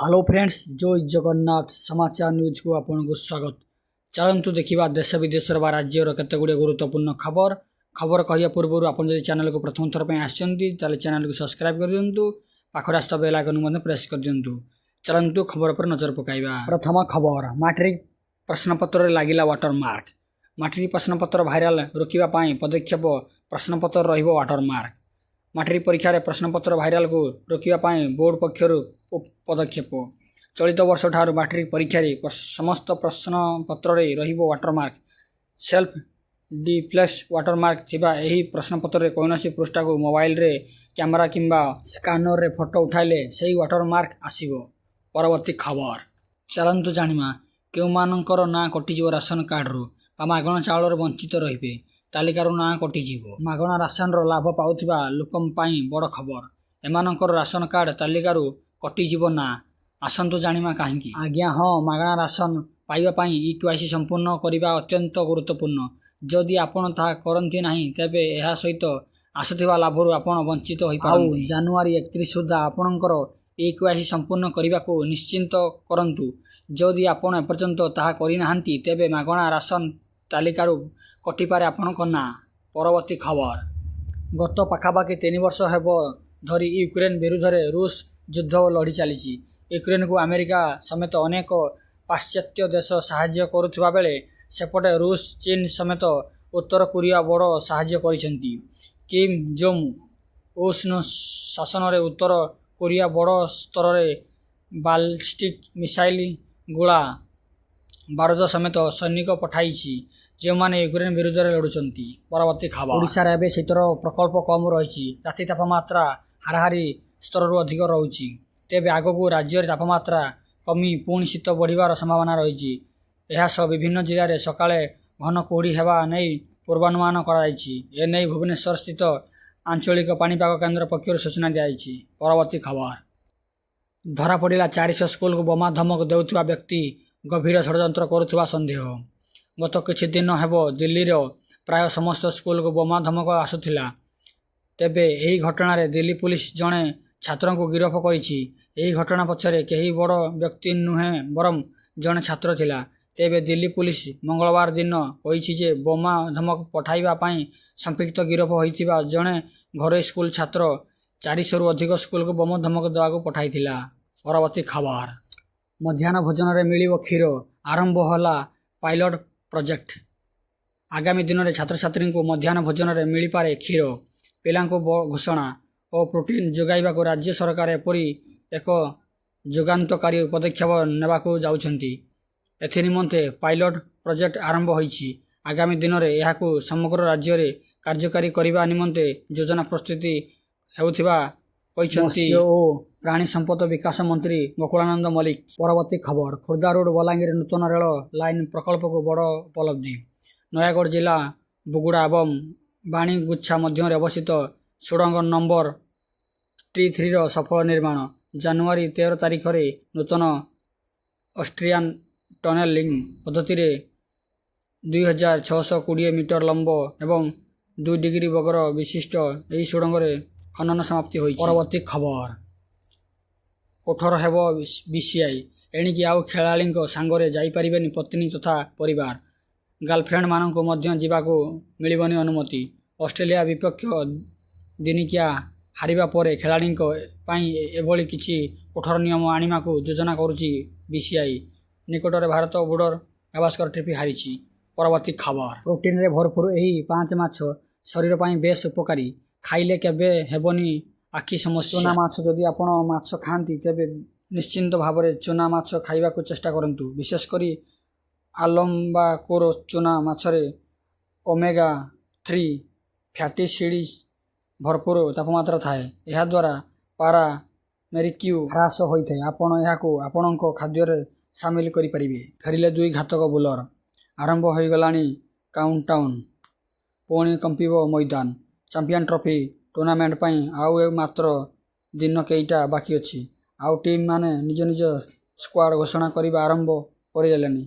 Hello friends, ଜୟ ଜଗନ୍ନାଥ। ସମାଚାର ନ୍ୟୁଜ୍କୁ ଆପଣଙ୍କୁ ସ୍ୱାଗତ। ଚାଲନ୍ତୁ ଦେଖିବା ଦେଶ ବିଦେଶର ବା ରାଜ୍ୟର କେତେ ଗୁଡ଼ିଏ ଗୁରୁତ୍ୱପୂର୍ଣ୍ଣ ଖବର। ଖବର କହିବା ପୂର୍ବରୁ ଆପଣ ଯଦି ଚ୍ୟାନେଲକୁ ପ୍ରଥମ ଥର ପାଇଁ ଆସିଛନ୍ତି, ତାହେଲେ ଚ୍ୟାନେଲକୁ ସବସ୍କ୍ରାଇବ୍ କରିଦିଅନ୍ତୁ, ପାଖରେ ଆସୁଥିବା ବେଲ୍ ଆଇକନ୍କୁ ମଧ୍ୟ ପ୍ରେସ୍ କରିଦିଅନ୍ତୁ। ଚାଲନ୍ତୁ ଖବର ଉପରେ ନଜର ପକାଇବା। ପ୍ରଥମ ଖବର, ମାଟ୍ରିକ ପ୍ରଶ୍ନପତ୍ରରେ ଲାଗିଲା ୱାଟରମାର୍କ। ମାଟ୍ରିକ ପ୍ରଶ୍ନପତ୍ର ଭାଇରାଲ ରୋକିବା ପାଇଁ ପଦକ୍ଷେପ, ପ୍ରଶ୍ନପତ୍ର ରହିବ ୱାଟରମାର୍କ। ମାଟ୍ରିକ ପରୀକ୍ଷାରେ ପ୍ରଶ୍ନପତ୍ର ଭାଇରାଲକୁ ରୋକିବା ପାଇଁ ବୋର୍ଡ ପକ୍ଷରୁ ପଦକ୍ଷେପ। ଚଳିତ ବର୍ଷଠାରୁ ମାଟ୍ରିକ ପରୀକ୍ଷାରେ ସମସ୍ତ ପ୍ରଶ୍ନପତ୍ରରେ ରହିବ ୱାଟରମାର୍କ। ସେଲ୍ଫ ଡିଫେସିଂ ୱାଟରମାର୍କ ଥିବା ଏହି ପ୍ରଶ୍ନପତ୍ରରେ କୌଣସି ପୃଷ୍ଠାକୁ ମୋବାଇଲରେ କ୍ୟାମେରା କିମ୍ବା ସ୍କାନରରେ ଫଟୋ ଉଠାଇଲେ ସେହି ୱାଟରମାର୍କ ଆସିବ। ପରବର୍ତ୍ତୀ ଖବର, ଚାଲନ୍ତୁ ଜାଣିବା କେଉଁମାନଙ୍କର ନାଁ କଟିଯିବ ରାସନ କାର୍ଡରୁ ବା ମାଗଣା ଚାଉଳରୁ ବଞ୍ଚିତ ରହିବେ। ତାଲିକାରୁ ନାଁ କଟିଯିବ। ମାଗଣା ରାସନର ଲାଭ ପାଉଥିବା ଲୋକଙ୍କ ପାଇଁ ବଡ଼ ଖବର। ଏମାନଙ୍କର ରାସନ କାର୍ଡ ତାଲିକାରୁ କଟିଯିବ ନାଁ। ଆସନ୍ତୁ ଜାଣିବା କାହିଁକି। ଆଜ୍ଞା ହଁ, ମାଗଣା ରାସନ ପାଇବା ପାଇଁ ଇ-କେୱାଇସି ସମ୍ପୂର୍ଣ୍ଣ କରିବା ଅତ୍ୟନ୍ତ ଗୁରୁତ୍ୱପୂର୍ଣ୍ଣ। ଯଦି ଆପଣ ତାହା କରନ୍ତି ନାହିଁ, ତେବେ ଏହା ସହିତ ଆସୁଥିବା ଲାଭରୁ ଆପଣ ବଞ୍ଚିତ ହୋଇପାରନ୍ତି। ଆଉ ଜାନୁଆରୀ 31 ସୁଦ୍ଧା ଆପଣଙ୍କର ଇ-କେୱାଇସି ସମ୍ପୂର୍ଣ୍ଣ କରିବାକୁ ନିଶ୍ଚିତ କରନ୍ତୁ। ଯଦି ଆପଣ ଏପର୍ଯ୍ୟନ୍ତ ତାହା କରିନାହାନ୍ତି, ତେବେ ମାଗଣା ରାସନ ତାଲିକାରୁ କଟିପାରେ ଆପଣଙ୍କ ନାଁ। ପରବର୍ତ୍ତୀ ଖବର, ଗତ ପାଖାପାଖି 3 ବର୍ଷ ହେବ ଧରି ୟୁକ୍ରେନ ବିରୁଦ୍ଧରେ ରୁଷ ଯୁଦ୍ଧ ଲଢ଼ି ଚାଲିଛି। ୟୁକ୍ରେନକୁ ଆମେରିକା ସମେତ ଅନେକ ପାଶ୍ଚାତ୍ୟ ଦେଶ ସାହାଯ୍ୟ କରୁଥିବା ବେଳେ ସେପଟେ ରୁଷ, ଚୀନ ସମେତ ଉତ୍ତର କୋରିଆ ବଡ଼ ସାହାଯ୍ୟ କରିଛନ୍ତି। କିମ୍ ଜୋଙ୍ଗ ଉନ୍ଙ୍କ ଶାସନରେ ଉତ୍ତର କୋରିଆ ବଡ଼ ସ୍ତରରେ ବାଲିଷ୍ଟିକ୍ ମିସାଇଲ, ଗୋଳା ବାରୁଦ ସମେତ ସୈନିକ ପଠାଇଛି, ଯେଉଁମାନେ ୟୁକ୍ରେନ ବିରୁଦ୍ଧରେ ଲଢ଼ୁଛନ୍ତି। ପରବର୍ତ୍ତୀ ଖବର, ଓଡ଼ିଶାରେ ଏବେ ଶୀତର ପ୍ରକୋପ କମ୍ ରହିଛି। ରାତି ତାପମାତ୍ରା ହାରାହାରି ସ୍ତରରୁ ଅଧିକ ରହୁଛି। ତେବେ ଆଗକୁ ରାଜ୍ୟରେ ତାପମାତ୍ରା କମି ପୁଣି ଶୀତ ବଢ଼ିବାର ସମ୍ଭାବନା ରହିଛି। ଏହାସହ ବିଭିନ୍ନ ଜିଲ୍ଲାରେ ସକାଳେ ଘନ କୁହୁଡ଼ି ହେବା ନେଇ ପୂର୍ବାନୁମାନ କରାଯାଇଛି। ଏନେଇ ଭୁବନେଶ୍ୱରସ୍ଥିତ ଆଞ୍ଚଳିକ ପାଣିପାଗ କେନ୍ଦ୍ର ପକ୍ଷରୁ ସୂଚନା ଦିଆଯାଇଛି। ପରବର୍ତ୍ତୀ ଖବର, ଧରାପଡ଼ିଲା 400 ସ୍କୁଲକୁ ବୋମା ଧମକ ଦେଉଥିବା ବ୍ୟକ୍ତି, ଗଭୀର ଷଡ଼ଯନ୍ତ୍ର କରୁଥିବା ସନ୍ଦେହ। ଗତ କିଛି ଦିନ ହେବ ଦିଲ୍ଲୀର ପ୍ରାୟ ସମସ୍ତ ସ୍କୁଲକୁ ବୋମା ଧମକ ଆସୁଥିଲା। ତେବେ ଏହି ଘଟଣାରେ ଦିଲ୍ଲୀ ପୁଲିସ ଜଣେ ଛାତ୍ରଙ୍କୁ ଗିରଫ କରିଛି। ଏହି ଘଟଣା ପଛରେ କେହି ବଡ଼ ବ୍ୟକ୍ତି ନୁହେଁ, ବରଂ ଜଣେ ଛାତ୍ର ଥିଲା। ତେବେ ଦିଲ୍ଲୀ ପୁଲିସ ମଙ୍ଗଳବାର ଦିନ କହିଛି ଯେ ବୋମା ଧମକ ପଠାଇବା ପାଇଁ ସମ୍ପୃକ୍ତ ଗିରଫ ହୋଇଥିବା ଜଣେ ଘରୋଇ ସ୍କୁଲ ଛାତ୍ର 400ରୁ ଅଧିକ ସ୍କୁଲକୁ ବୋମା ଧମକ ଦେବାକୁ ପଠାଇଥିଲା। ପରବର୍ତ୍ତୀ ଖବର, ମଧ୍ୟାହ୍ନ ଭୋଜନରେ ମିଳିବ କ୍ଷୀର, ଆରମ୍ଭ ହେଲା ପାଇଲଟ ପ୍ରୋଜେକ୍ଟ। ଆଗାମୀ ଦିନରେ ଛାତ୍ରଛାତ୍ରୀଙ୍କୁ ମଧ୍ୟାହ୍ନ ଭୋଜନରେ ମିଳିପାରେ କ୍ଷୀର। ପିଲାଙ୍କୁ ପୋଷଣ ଓ ପ୍ରୋଟିନ୍ ଯୋଗାଇବାକୁ ରାଜ୍ୟ ସରକାର ଏପରି ଏକ ଯୁଗାନ୍ତକାରୀ ପଦକ୍ଷେପ ନେବାକୁ ଯାଉଛନ୍ତି। ଏଥିନିମନ୍ତେ ପାଇଲଟ ପ୍ରୋଜେକ୍ଟ ଆରମ୍ଭ ହୋଇଛି। ଆଗାମୀ ଦିନରେ ଏହାକୁ ସମଗ୍ର ରାଜ୍ୟରେ କାର୍ଯ୍ୟକାରୀ କରିବା ନିମନ୍ତେ ଯୋଜନା ପ୍ରସ୍ତୁତି ହେଉଥିବା କହିଛନ୍ତି ମତ୍ସ୍ୟ ଓ ପ୍ରାଣୀ ସମ୍ପଦ ବିକାଶ ମନ୍ତ୍ରୀ ଗୋକୁଳାନନ୍ଦ ମଲ୍ଲିକ। ପରବର୍ତ୍ତୀ ଖବର, ଖୋର୍ଦ୍ଧା ରୋଡ ବଲାଙ୍ଗୀର ନୂତନ ରେଳ ଲାଇନ ପ୍ରକଳ୍ପକୁ ବଡ଼ ଉପଲବ୍ଧି। ନୟାଗଡ଼ ଜିଲ୍ଲା ବୁଗୁଡ଼ା ଏବଂ ବାଣିଗୁଚ୍ଛା ମଧ୍ୟରେ ଅବସ୍ଥିତ ସୁଡ଼ଙ୍ଗ ନମ୍ବର ଟି3ର ସଫଳ ନିର୍ମାଣ। ଜାନୁଆରୀ 13 ତାରିଖରେ ନୂତନ ଅଷ୍ଟ୍ରିଆନ୍ ଟନେଲିଂ ପଦ୍ଧତିରେ 2620 ମିଟର ଲମ୍ବ ଏବଂ 2 ଡିଗ୍ରୀ ବକ୍ର ବିଶିଷ୍ଟ ଏହି ସୁଡ଼ଙ୍ଗରେ ଖନନ ସମାପ୍ତି ହୋଇଛି। ପରବର୍ତ୍ତୀ ଖବର, କଠୋର ହେବ ବିସିସିଆଇ। ଏଣିକି ଆଉ ଖେଳାଳିଙ୍କ ସାଙ୍ଗରେ ଯାଇପାରିବେନି ପତ୍ନୀ ତଥା ପରିବାର। ଗାର୍ଲଫ୍ରେଣ୍ଡମାନଙ୍କୁ ମଧ୍ୟ ଯିବାକୁ ମିଳିବନି ଅନୁମତି। ଅଷ୍ଟ୍ରେଲିଆ ବିପକ୍ଷ ଦିନିକିଆ ହାରିବା ପରେ ଖେଳାଳିଙ୍କ ପାଇଁ ଏଭଳି କିଛି କଠୋର ନିୟମ ଆଣିବାକୁ ଯୋଜନା କରୁଛି ବିସିସିଆଇ। ନିକଟରେ ଭାରତ ବର୍ଡର ଗାଭାସ୍କର ଟ୍ରଫି ହାରିଛି। ପରବର୍ତ୍ତୀ ଖବର, ପ୍ରୋଟିନରେ ଭରପୁର ଏହି ପାଞ୍ଚ ମାଛ ଶରୀର ପାଇଁ ବେଶ୍ ଉପକାରୀ, ଖାଇଲେ କେବେ ହେବନି ଆଖି ସମସ୍ୟା। ଚୁନା ମାଛ। ଯଦି ଆପଣ ମାଛ ଖାଆନ୍ତି, ତେବେ ନିଶ୍ଚିତ ଭାବରେ ଚୁନା ମାଛ ଖାଇବାକୁ ଚେଷ୍ଟା କରନ୍ତୁ। ବିଶେଷ କରି ଆଲବାକୋର ଚୁନା ମାଛରେ ଓମେଗା 3 ଫ୍ୟାଟି ଏସିଡ୍ ଭରପୁର ତାପମାତ୍ରା ଥାଏ। ଏହାଦ୍ୱାରା ପାରା ମେରକ୍ୟୁରୀ ହ୍ରାସ ହୋଇଥାଏ। ଆପଣ ଏହାକୁ ଆପଣଙ୍କ ଖାଦ୍ୟରେ ସାମିଲ କରିପାରିବେ। ଫେରିଲେ ଦୁଇ ଘାତକ ବୋଲର, ଆରମ୍ଭ ହୋଇଗଲାଣି କାଉଣ୍ଟଡାଉନ୍, ପୁଣି କମ୍ପିବ ମଇଦାନ। ଚାମ୍ପିଅନ୍ସ ଟ୍ରଫି ଟୁର୍ଣ୍ଣାମେଣ୍ଟ ପାଇଁ ଆଉ ମାତ୍ର ଦିନ କେଇଟା ବାକି ଅଛି। ଆଉ ଟିମ୍ ମାନେ ନିଜ ନିଜ ସ୍କ୍ୱାଡ୍ ଘୋଷଣା କରିବା ଆରମ୍ଭ କରିଦେଲେଣି।